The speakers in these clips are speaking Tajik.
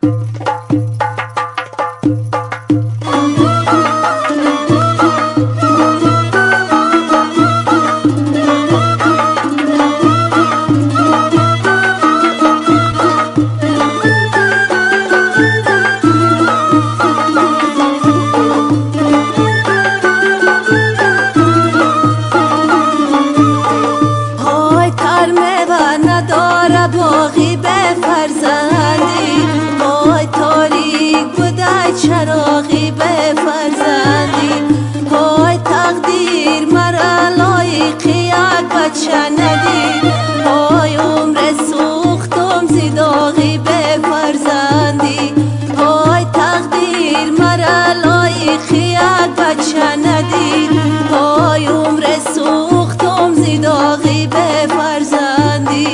Ҳой тармева надора боғи бефарзандӣ, ҳой торик будай чароғи бефарзандӣ, ҳой тақдир мара лоиқи як бача надид, ҳой умре сӯхтум зи доғи бефарзандӣ, ҳой тақдир мара лоиқи як бача надид, ҳой умре сӯхтум зи доғи бефарзандӣ,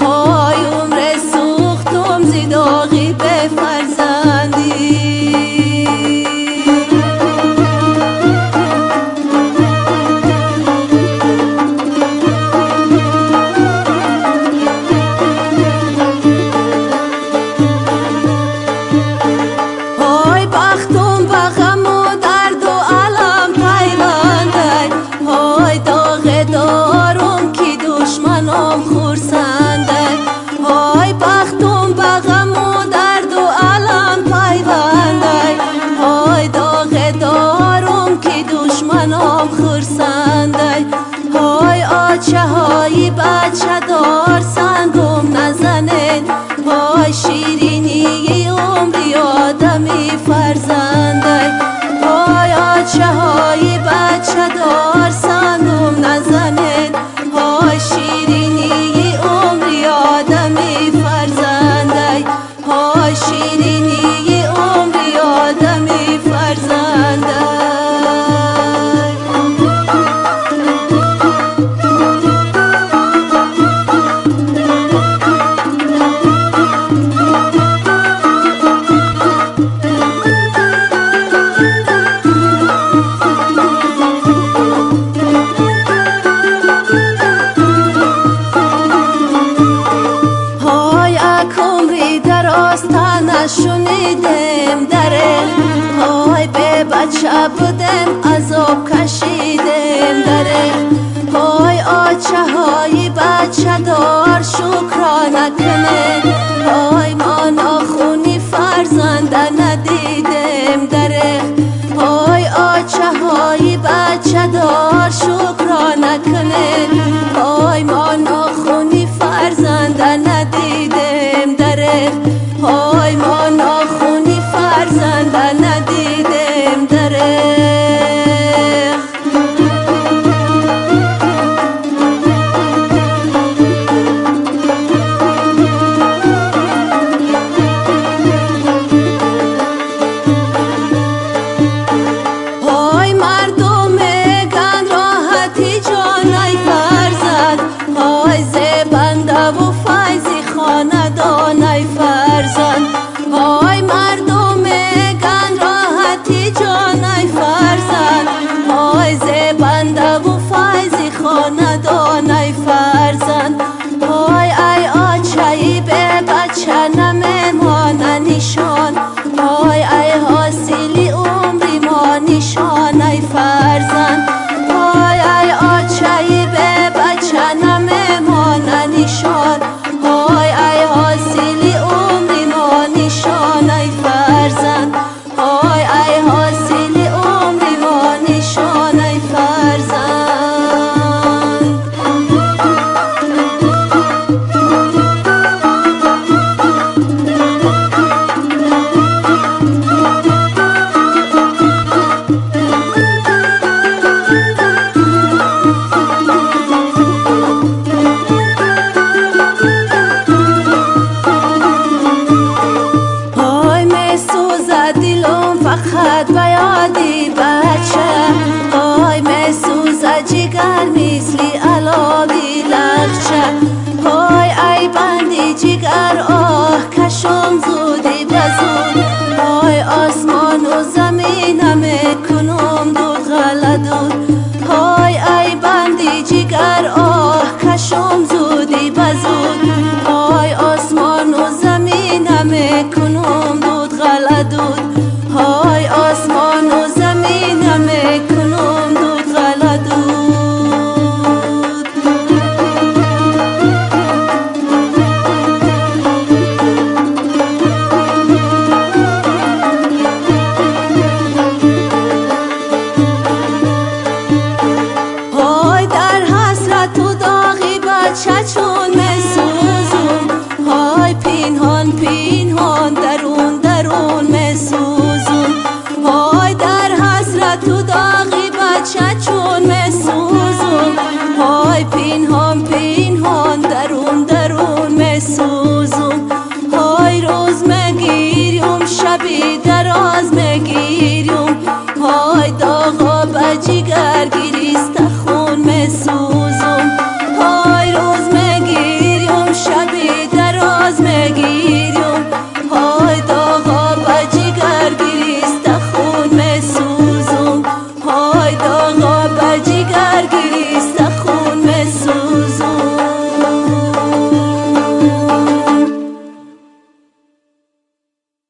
ҳой умре сӯхтум зи доғи бефарзандӣ. Ҳой бахтум ба ғаму дарду алам пайвандай, ҳой доғе дорум ки душманом хурсандай, ҳой бахтум ба ғаму дарду алам пайвандай, ҳой доғе дорум ки душманом хурсандай, ҳой очаҳои бачадор сангум назанед, ҳой ширинии умри одами фарзандай, ҳой очаҳои бачадор сангум назанед, ҳой ширинии умри одами фарзандай, ҳой ширинии умри одами фарзандай. Ҳой ак умри дароз тана шунидем даре, ҳой бебача будем азоб кашидем даре, ҳой очаҳои бачадор шукрона кунед, ҳой мо нохуни фарзанда надидем даре, ҳой очаҳои бачадор шукрона кунед, ҳой мо нохуни фарзанда надидем даре, ҳой мо нохуни фарзанда надидем даре. Дарун дарун месӯзум. Ҳой, дар ҳасрату доғи бача чун месӯзум. Ҳой, пинҳон пинҳон, дарун дарун месӯзум. Ҳой, рӯз мегирюм, шаби дароз.